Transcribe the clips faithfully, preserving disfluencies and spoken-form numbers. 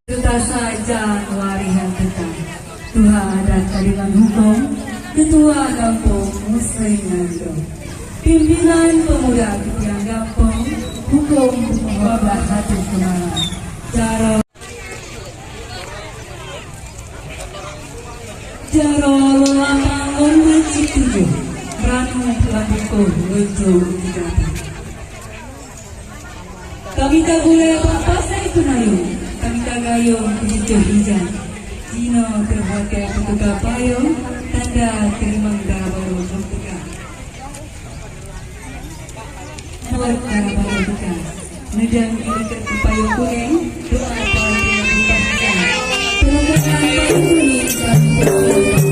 Teuka sajan waréh nyang teuka. Tuha adat ka deungon hukôm, keutua gampông museuh nyan dong. Pimpinan peumuda keupiang gampông, hukôm wabah hati keumala. Jaroe, jaroe lôn lapang ngon ngon cit tujoh, ranup lam bungkôh ngon jôk di gata. Kami ka gulèe bak pasai Peunayong, kami ka gayông keu jiteuh ijan. Jinoe teuhakèe peutuka payông, tanda teurimong dara barô lôn teuka. Buet dara barô teuka. Neudong di likôt payông kunéng, doa peuhatian bumbah ijan. Peunegak payông kunéng kami persilakan.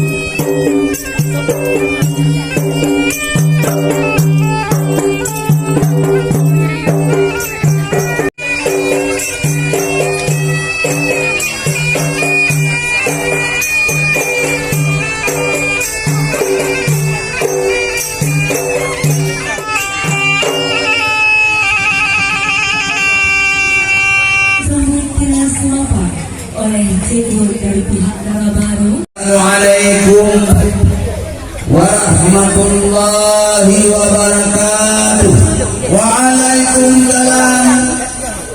Sambut keunan seumapa oleh Cikgu dari pihak dara barô. Assalamualaikum warahmatullahi wabarakatuh. Waalaikumsalam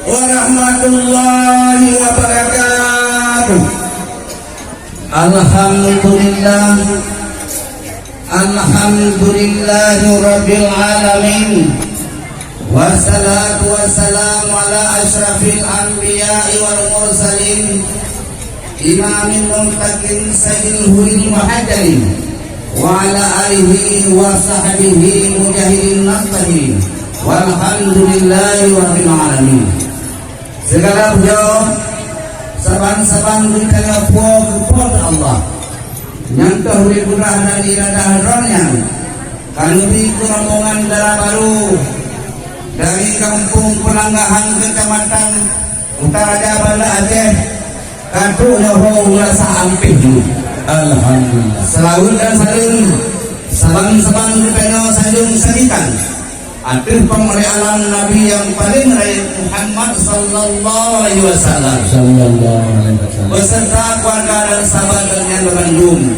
warahmatullahi wabarakatuh. Alhamdulillah. Alhamdulillahirabbil alamin. Wassalatu wassalamu ala asyrafil anbiya'i wal mursalin. Imamil muttaqin sayyidil huril muhajjalin. Wa ala alihi wa sahbihi mujahidin nasta'in. Walhamdulillahi rabbil alamin. Sigala pujoe saban-saban geutanyoe puwoe keu Po teu Allah, nyang ka ulèe kudrah dan iradah Droe nyan, ka neubri keu rombongan dara barô dari Gampông Peulanggahan, Keucamatan Kutaraja, Banda Aceh, ka trôk nyoe ho u rasa ampéh jih. Alhamdulillah. Seulaweuet dan saleuem saban-saban geutanyoe sanjong sajikan ateueh peumeulèe alam Nabi nyang paleng rayeuk, Muhammad sallallahu alaihi wasallam, sallallahu alaihi wasallam, beserta keluarga dan sahabat geuh nyan bandum,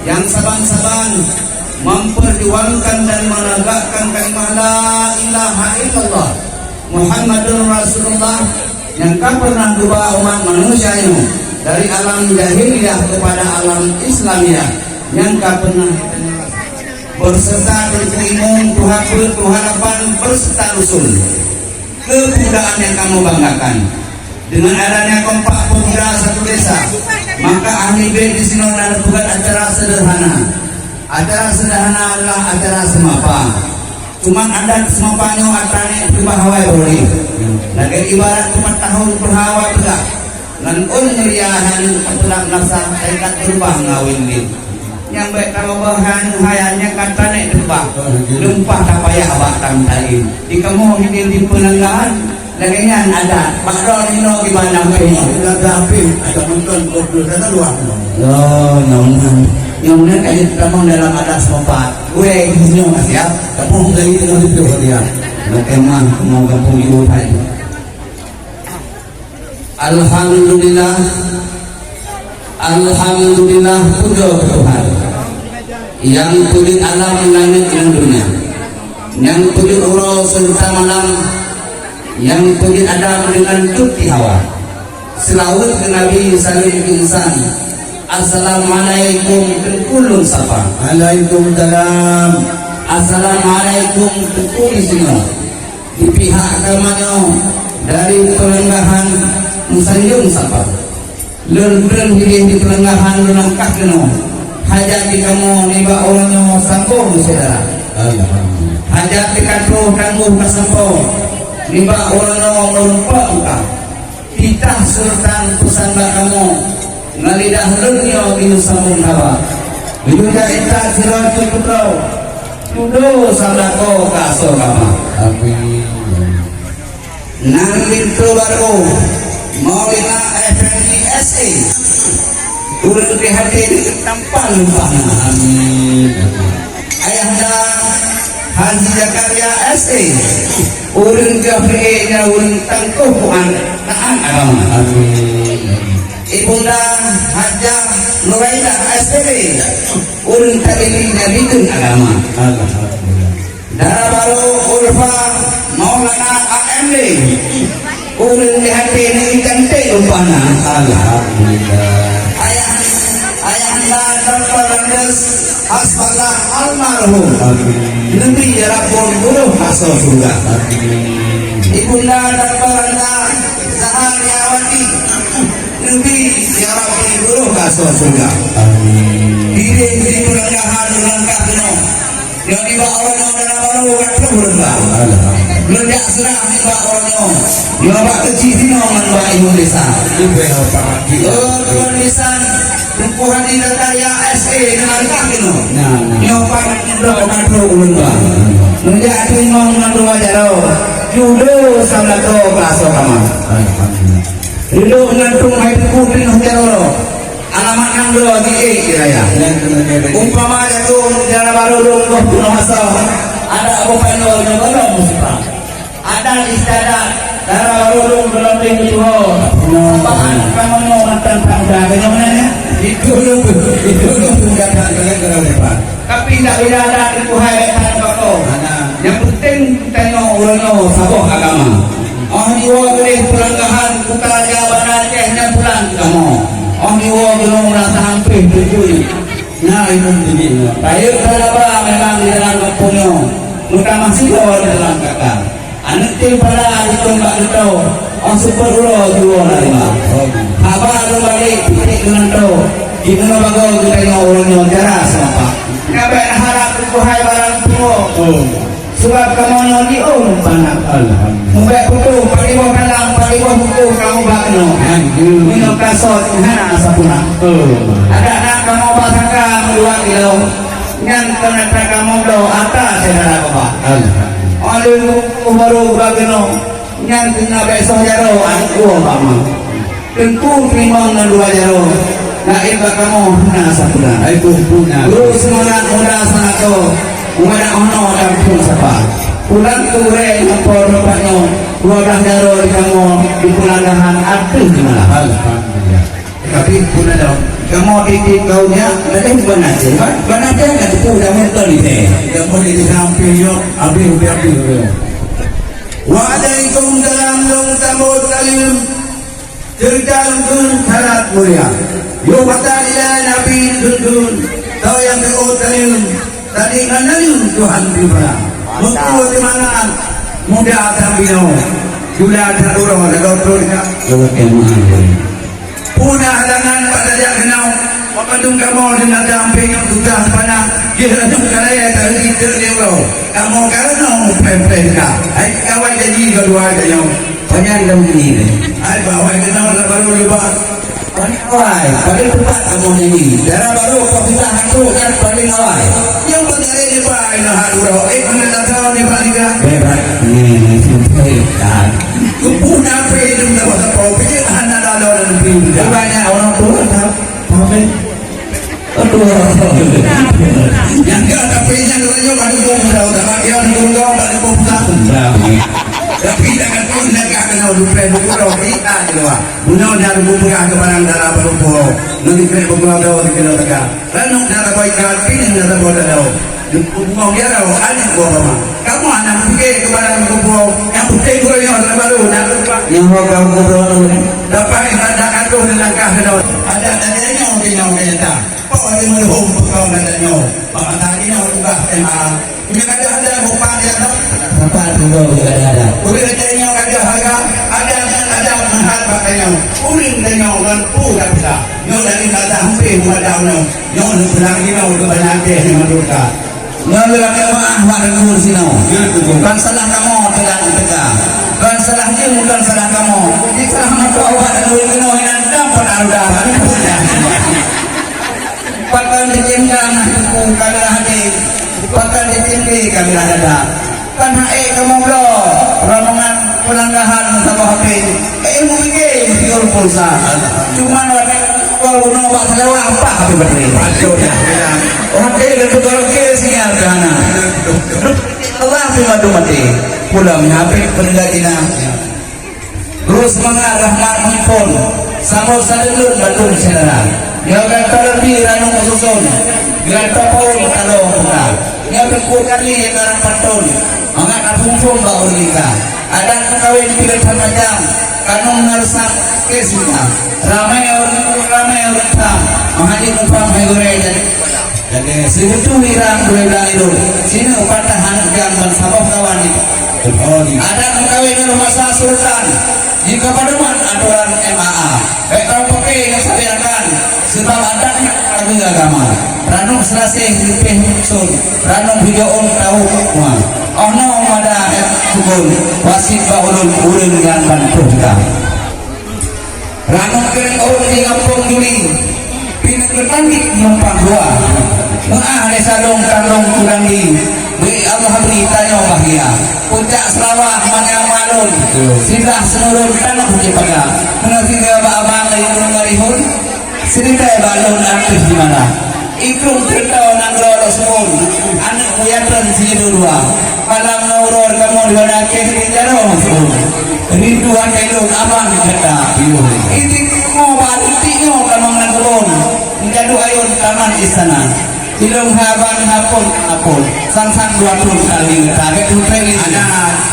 nyang saban-saban memperjuangkan dan menegakkan kalimah la ilaha illallah Muhammadur Rasulullah, nyang ka pernah geuba umat manusia nyoe dari alam jahiliyah kepada alam Islamiyah, nyang ka pernah berserta Teungku Imum, Tuha Peuet, Tuha Lapan, berserta dusun. Kepemudaan yang kamoe banggakan. Dengan adanya kompak pemuda satu desa, maka ahli bait di sinoe na peugöt acara sederhana. Acara sederhana adalah acara seumapa. Cuman adat seumapa nyoe atra nèk peugah awai boleh. Lagèe ibarat teuma tahun peuhawai peugah. Ngon ôn mulia hana teupeulak nasa, teuikat beurubah ngawén lé. Nyang bèk taroboh hana haya nyang ka tanèk teubah, lumpah tapayah bak tam taén. Di kamoe hidin di Peulanggahan, lagèe nyan adat. Bak droe nyoe gimana pih? Gagah pih, ada nonton gobnyan, kata luar. Oh, nyoe meunan. Nyoe meunan ka jitamong dalam adat seumapa. Gue nyoe ka siap, tapi dari tengah itu dia. Nyoe kemah, kemah gampông ibu tadi. Alhamdulillah. Alhamdulillah, pujoe keu Tuhan. Nyang peujeuet alam langét ngon donya. Nyang peujeuet uroe seureuta malam. Nyang peujeuet Adam deungon Siti Hawa. Seulaweuet keu Nabi, saleuem keu insan. Assalamualaikum, Teungku lôn sapa. Waalaikumsalam. Assalamualaikum, Teungku di sinoe. Di pihak agama nyoe dari Peulanggahan meusanjong sapa. Lôn treun hidin di Peulanggahan lôn langkah keunoe. Hajat di kamoe nibak uroe nyoe sambong syedara. Alhamdulillah. Hajat di ka troh tanggoh ka sampoe nibak uroe nyoe meureumpok muka. Titah sultan peusan bak kamoe, ngon lidah lôn nyoe geusambong haba. Itu jadi tak sirah tu putra. Tuduh sandako kaso kama. Amin. Nang linto baru Maulana Effendi S E. Ureueng di hati di tampan lumpana. Amin. Ayahanda Haji Zakaria S E. Ureueng Gabriel nya ureueng tangkoh Quran taat agama. Amin. Ibunda Hajah Nurainah S P D. Ureueng tadili nyang dikeue agama. Alhamdulillah. Dara barô Ulfa Maulana A M D. Ureueng di hati nyan cantik rumpana. Alhamdulillah. Ayah, ayahanda Doktor Randes Hasballah almarhum. Amin. Neubi ya Rabbul guru kaso surga. Amin. Ibunda Doktor Randa Zahariawati. Neubi ya Rabbi guru kaso surga. Amin. Diri di perenggahan langkah keunoe. Nyoe nibak uroe nyoe dara barô ka troh reubah. Alhamdulillah. Lôn jak seurah nibak uroe nyoe. Nyoe bak keuchik sinoe ngon bak imeum desa. Ibu yang hormat. Oh, tuan bisan, Teungku Haji Zakaria S E ngon langkah keunoe. Nah, nah. Nyoe pat droe ka troh ulôn ba. Nyoe jak teurimong ngon dua jaroe. Judo saudara kaso kama. Alhamdulillah. Ridho ngon tung hai teungku teunoh jaroe. Alamat nyan droe di ék di raya. Umpama jagung dara barô lôn goh peunoh asoe, adak bupano nyoe barô musibah. Adat istiadat dara barô lôn geulondeng meutuho. Bahan kamoe nyoe mantong tak muda, keunyoe meunan nyan. Itu lôn, itu lôn pun datang dengan geurau depan. Tapi tak beda adat Teungku hai datang bako. Nyang penting tanyoe uroe nyoe saboh agama. Oh niwoe geuleh peulanggahan kuta raja Banda Aceh nyan pulang kamoe. Oh niwoe geulong rasa ampéh beutôi. Na imeum teubiet nyoe. Rayeuk talaba memang di dalam gampông nyoe, meutamah sidroe di dalam kaka. Aneuk tem pala dikon bak geutô, oh seupôt uroe jiwoe na rimba. Haba lôn balek titek geunantoe, jinoe bagoe geutanyoe uroe nyoe jara seumapa. Nyang bèk harab keuhai barang tuwoe. Sabab kamoe nyoe jiôh rumpana. Alhamdulillah. Mubèk putôh, padum boh talang, padum boh bungkôh kamoe bak keunoe. Alhamdulillah. Meunoe kasôt hana sapeue na. Oh. Adak na kamoe bak saka meudua kilo. Nyan keuneuk kamoe bloe ata syedara Baba. Alhamdulillah. Óh lheueh bungkôh barô bak keunoe. Nyan teungoh bèk soh jaroe aneuk buah bak ma. Teungku teurimong ngon dua jaroe, laén bak kamoe hana sapeue na. Hai, pun, pun na. Bro seumangat muda seunako, mubadak honoe dan pun sapa. Pulang keu gurèe ngon po teumpat nyoe, dua blah jaroe di kamoe di Pulandahan ateueh di malam. Alhamdulillah. Tapi pun ada, kamoe tiep-tiep kaum nyan, ada bukan Aceh, kan? Bukan Aceh, kan? Itu dah mental ni, teh. Kamoe di samping nyoe, habis, habis, habis. Waalaikumsalam, lôn sambot saleuem. Ceurita lôn kheun syarat mulia. Yoh masa ilée Nabi kheun-kheun, soe nyang teuôt saleuem, tadi ngon naleueng Tuhan teupeurang. Meukeue seumangat, muda that binoe, jula that uroe, lagoe trok that. Puna halangan bak tajak keunoe, bak bandum kamoe deungon tampéng nyang susah pana, jih rayeuk ka layée taeu jiteuk lé uroe. Kamoe ka reunoe mupreh-preh ka, hai kawan janji keudua tanyoe. Pajan lam dunia ni. Hai, bak awai keunoe lam barô leubah. Paling awai, paling tepat kamoe nyanyi. Dara barô kok bisa hantu dan paling awai. Nyang penting leubah ina hak uroe. Eh, mana tak tahu ni, Pak Liga? Hebat. Ni, ni, sampai kan. Kubu nape hidup dah pasal kau pikir hana lalu dan lebih muda. Banyak orang tua tak? Amin. Aduh. Nyang ka tapi nyang lain nyoe bak dukung muda utama, dia dukung kau bak dukung pusat. Tapi jangan pun nak kena udah buku dah berita di luar. Guna dah dukung pegang ke barang dalam baru po. Nanti kena buku dah di kena tekan. Lalu dah dapat ikan, pini dah dapat dah. Dukung kau dia dah ada buah mama. Kamoe hana pike keu barang kubu, nyang putih gurée nyoe hana barô, na lupa. Nyang ho ka gubernur. Dapat ibadat adoh di langkah keunoe. Adat dari nyoe di nyoe nyata. Pok di meuleuhom peukong adat nyoe. Bak masa nyoe tugas M A. Nyoe kada ada bupan ya tak? Sampai tunggu kada ada. Udah ada nyoe kada harga, ada nyan ada mahal bak nyoe. Uring nyoe ngon pu dah bisa. Nyoe dari kata hampir buat daun nyoe. Nyoe pulang nyoe ke banyak deh nyoe duka. Ngon leulat jamaah bak deungon sinoe. Kon salah kamoe teuga teuga. Kon salah jeuem, kon salah kamoe. Di salah meutuah bak deungon keunoe inan dam peunaroh darah. Pakon dicinta Kami lah hadir, bahkan di T M B kami lah datang. Kan hai kamoe bloe, rombongan peulanggahan saboh H P, eh, mungkin siur pulsa. Cuman watèe kau guna bak salawat, apa H P baterai? Aduh, ya, ya. Oke, dan betul, oke, sinyal ke hana. Allah, terima kasih mati. Pulang, ya, H P peninggal Cina. Guru seumangat rahmat meuhimpon, saboh sadeuleuen bandum syedara. Nyoe gata leubi ranong meususon, gata paon taloe buka. Nyoe teungku kali nyang karang pantôn, mangat na phon-phon bak ureueng ika. Adat meukawen pileuen that macam, kanun na reusam, ke suka. Ramé ureueng, ramé ureueng tham, meuhadé numpang hai gurée jadi. Jadi, seubeutôi irang dua belas idong, sineuk patah aneuk jang ban saboh kawan itu. Adat meukawen ngon masa sultan, jika padoman atoran M A A. Bèk kamoe paké ngon sabe rakan, seubab adat nyan agama. Ranub Seulasieh leupeh meususon, ranub hijoe ôn tawök mua. Oh noe mada hèk sukon, wasiet bak ulôn ureueng nyang ban ploh juta. Ranub keuneuk ôn di gampông Juli, pineuk geutandék numpang dua. Meu'ah lé salông tandong kurang di, bri Allah bri tanyoe bahgia. Pucak Seulawah manyang malôn, siblah seunurun tanoh ceupaga. Meunan sigoe bak abang lagèe ureueng barihon, seudeh bak lôn ateueh di mana. Ikung keureuta nanggroe lôn seuôn, aneuk muyatim sijudu dua. Malam ngon uroe kamoe di wana kèh di jaroe seuôn. Rindu até lôn abang gata. Itik kamoe bak itik nyoe tamong lam keubon. Meujadu ayôn taman istana. Ilôn hai abang hai phon, hai phon. Sang-sang dua thôn tali gata. Bèk putréh lé. Ada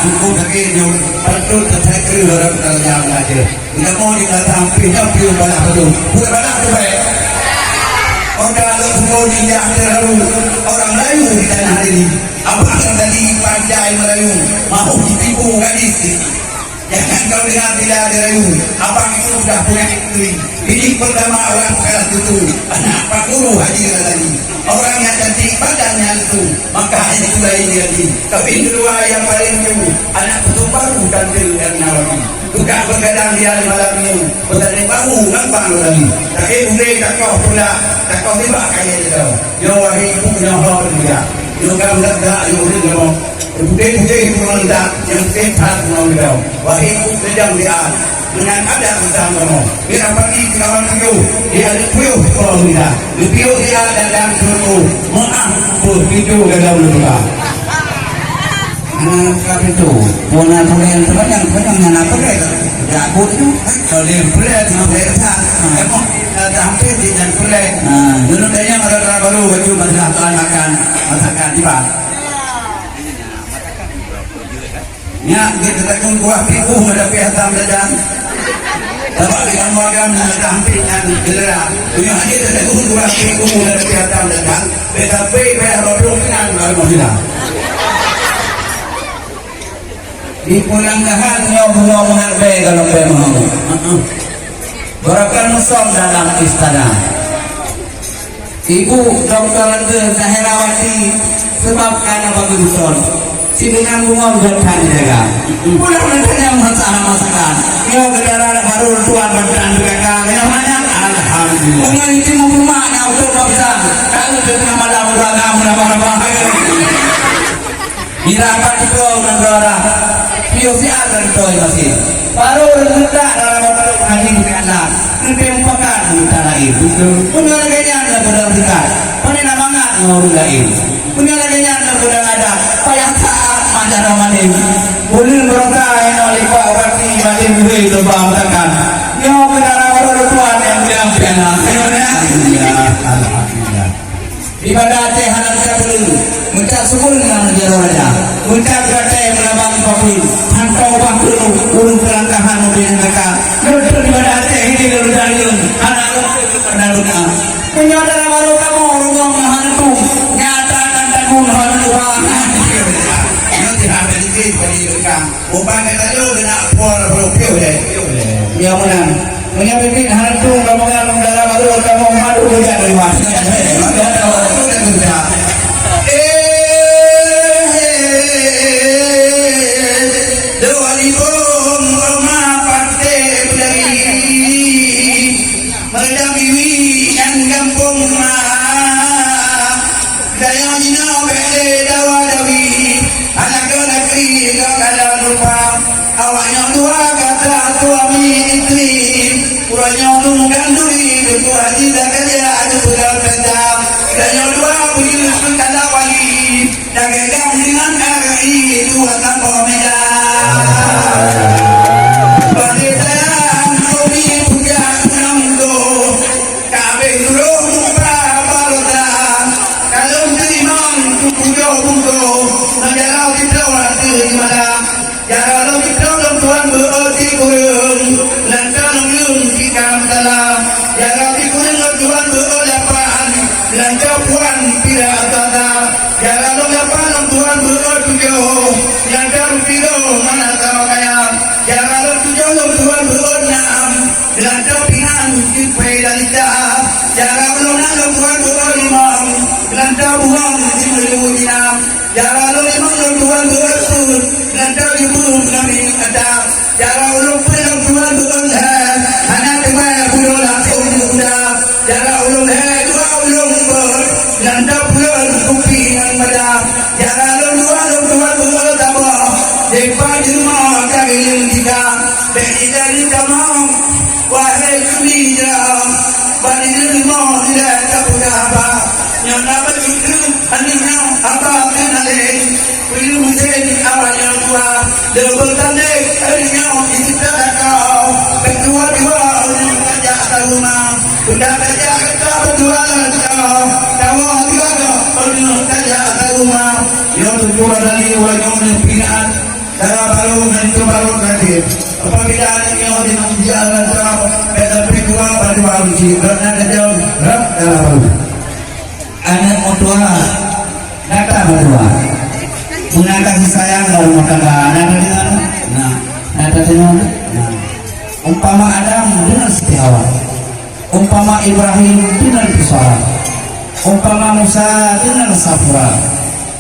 cukup sakét nyoe. Patut teuteukeu lorong dalam jalan aja. Kamoe di Batam pih nyoe piôh balah beutôi. Bukan balah tu baik. Oda lôn seumoe di jak terlalu orang Melayu di tanah ini. Abang tadi pandai Melayu, mahu ditipu gadis. Jangan kau dengar bila ada rayu, abang itu sudah punya isteri. Bini pertama orang Pekanbaru, anak Pak Guru Haji Razali. Orang yang cantik badannya itu, maka itu lain lagi. Tapi kedua yang paling lucu, anak Pekanbaru dan Nawawi. Tukang begadang dia di malam ini, beutandéng bahu gampang lagi. Tapi udeh takoh pula, takoh nibak kaya jadau. Nyoe wahé ibu nyoe ho teuga. Nyoe ka meudak-dak nyoe ureueng kamoe. Putéh-putéh nyoe meudak, nyang sép that nyoe meudak. Wahé ibu keujang di a. Meunan adat bangsa kamoe. Di rapat di kawan tujoh, di aneuk puyôh sekolah muda. Di piyôh di a dan dan suku. Meu'ah peuh pintoe gadoh leuka. Hana ka pintoe. Warna kuning sepanjang, sepanjang hana peureulèe. Jago tu. Kalau dia peureulèe, tu peureulèe besar. Emang, eh, hampir di dan peureulèe. Ha. Dulu tanya ada orang baru, baju masalah tuan makan, masakan tiba. Nyak, dia kata pun buah tipu, ada pihak tam dadan. Dapat di kamu agam, ada hampir dan gelera. Punya hadir, kata pun buah tipu, ada pihak tam dadan. Tetapi, bayar baru dengan, baru hilang. Di peulanggahan nyoe bunoe meuharbée golom bée meuhom. Heeh. Beureukat musong dalam istana. Ibu Doktor Zahrawati seubab kana bageue duson. Sibeuna bungong dan tan jaga. Pulang dan tanyong masalah masakan. Nyoe geudara baru tuan bantan beukaka. Nyoe banyak. Alhamdulillah. Bunga itu mau rumah nak untuk bangsa. Kalau dia tengah malam udah kamu nabah-nabah. Bila abang tiba ngon dara, piôh siat dan toi masih. Baru reuneutak dalam motor haji di Allah. Nanti mupakat minta lain. Betul. Punya lagèe nyan dah bodoh dekat. Punya nak mangat ngon ureueng lain. Punya lagèe nyan dah bodoh ada. Payah taat manjaro maling. Buleuen beurangkai ngon lipak bati maling bui lubang tekan. Nyoe keudara baru tuan nyang bilang piala. Alhamdulillah. Alhamdulillah. Ibadah teh hana teupeue, meucak sukul ngon jaroe raja. Meucak gata meulabang papeue, hantom ubah keunoe, ureueng peulangkahan ubé nangka. Lôn ibadah teh hidin lôn daleueng, hana lôn peureuna lôn a. Meunyoe dara barô kamoe ureueng ngon hana tueng, nyata kan tagun hana ubah. Nyoe teuh hana izin bagi lôn ka. Umpama talo keunak pol puluh piôh deh. Ya meunan. Meunyoe biet-biet hantu kamoe ngon dalam areuet kamoe madu bujak dari luwa. Eh, dua libong roma paté beri. Meudang biwi nyang gampông ma. Peureuntang, dan nyang dua bujur seukala wali, dagée gam deungon R I dua tanpa meda. Bagi sayang, kopi puja gunong doh, kabeh duroh muka barota, kalon teurimong tujuh bungkôh, meujara siploh ateueh di malam. Jara lôn di lôn tuan beuôt di kureueng, lantang lôn tika salah. Jara di kureueng lôn tuan beuôt lapan, lantang puan pira tata. Jara lôn lapan lôn tuan beuôt tujoh, lantang piro mana sama kaya. Jara lôn tujoh lôn tuan beuôt nam, lantang pinang di peda lita. Jara lôn nam lôn tuan beuôt limong, lantang buang di meulu jinam. Jara lôn limong lôn tuan beuôt peuet, lantau jibeuet ngon minyeuk ata. Jara ulôn peuet lôn tuan beuôt lhée, hana teumé budoe langsong di uda. Jara ulôn lhée dua ulôn beuôt, lantau peuet kupi ngon mada. Jara lôn dua lôn tuan beuôt saboh, dipat di rumoh ka geuyue tika. Bék ilée di kamoe, wahé keubi jira, bak di rumoh ilée ka peugah haba. Nyoe na bacut Aneuk nyoe haba keu naleng, peue meusén awak nyoe dua. Leubeung tandeng aneuk nyoe di sita lakoe, keudua-dua ureueng tajak ka rumah. Peue tajak ka beudua lakoe, tawoe dua goe ureueng tajak ka rumah. Nyoe tutoe dari ureueng nyoe neupinan, dara barô ngon tutoe barô kaget. Apabila aneuk nyoe di nong dia lakoe, beda pih dua bak dua uji, rot na kejam, rot dara barô. Aneuk meutuah, gata meutuah. Meunan kasih sayang lam rumah tangga. Na tadeungoe? Na, na tadeungoe? Na. Umpama Adam deungon Siti Hawa. Umpama Ibrahim deungon Pusara. Umpama Musa deungon Safura.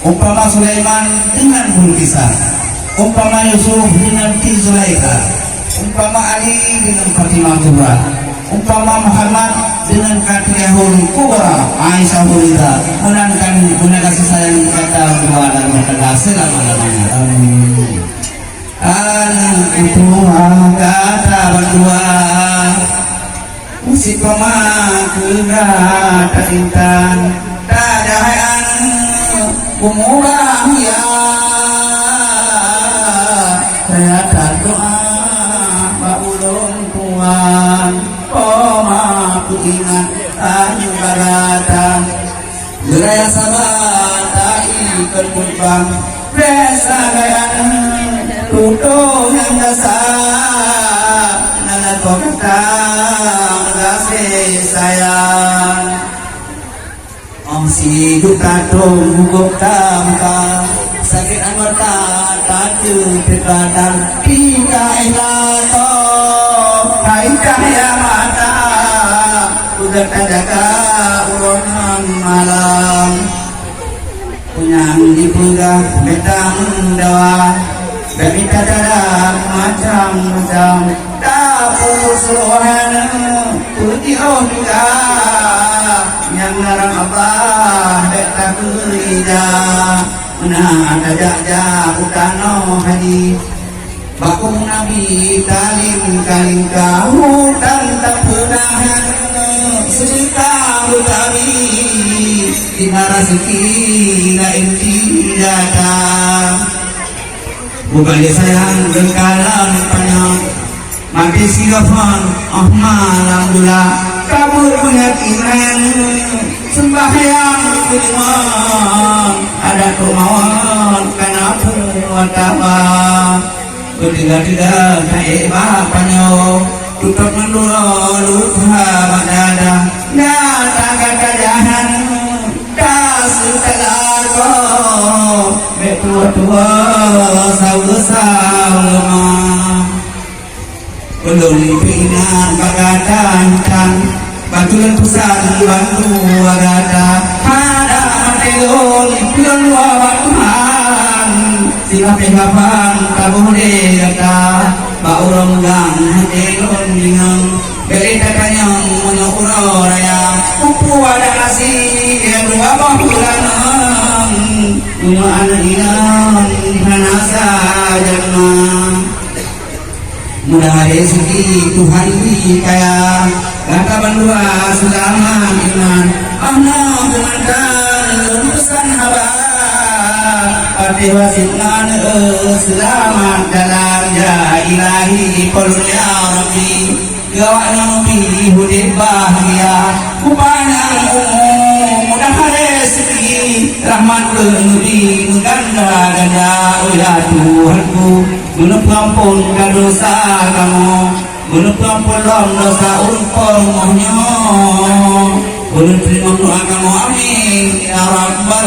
Umpama Sulaiman deungon Bilqisa. Umpama Yusuf deungon Siti Zulaikha. Umpama Ali deungon Fatimah Kubra. Umpama Muhammad deungon Khadijatul Kubra, Aisyah Ridha, meunan kan guna kasih sayang gata dua dalam gata selama-lamanya. Amin. Aneuk meutuah gata bandua, usiet pama keu gata intan, tajak hai aneuk umu bahagia. Saya doa bak ulôn tuan, poma peuingat aneuk barata. Geuraya saba taikot khutbah, preh sagai aneuk tutoe nyang gasa, na lakoe gata gaséh sayang. Óh sijuek tatong gugok tamuka, sakét anggota tateupeue badan, pih ka ihlato hai cahya mata, peugah tajaga uroe ngon malam. Nyang jipeugah beta meudawa, bak mita dada macam-macam. Tapeusuroh aneuk peujiôh juga, nyang ngaran Allah bék takeurija. Meunan tajak-jak u tanoh haji, bak keuh Nabi talingka-lingka, hutan tapeugah aneuk seujeuka beutabi, di na raseuki laén di gata. Bukan dia sayang geukalon panyang, mati sigoe phon óh malam dula, kabut meunyakingan, seumbahyang keulimong, adat rumawan kana peue taba. Beuteuga-teuga taék bak panyoe, tutôt ngon duroe luka bak dada, gata-gata jahan, ka seutalakoe, bék tuwoe-tuwoe saweue-saweue ma. Ulôn peuingat bak gata intan, bak tuleueng peusan bandua gata. Hana maté lôn, lôn luwa bak Tuhan, silapéh gaban taboh lé gata, bak uroe meugang maté lôn deungoe. Bék lé tatanyong meunyoe uroe raya, peue adat asie dua boh bulan, meunyoe aneuk inong hana sajan ma. Mudah rezeki Tuhan beri kaya, gata bandua seulamat iman. Amnoe keumandang lôn peusan haba, patéh wasiet nan, eh, seulamat dalam, ya Ilahi, polom ya Rabbi. Keu awaknyan pih udeb bahgia, kupanyang umu, mudah rezeki, rahmat keu Nabi meuganda-ganda, oh ya Tuhanku. Geuneuk peuampon ka dosa kamoe, geuneuk peuampon lom dosa ureueng po rumoh nyoe. Geuneuk teurimong doa kamoe, amin ya rabbal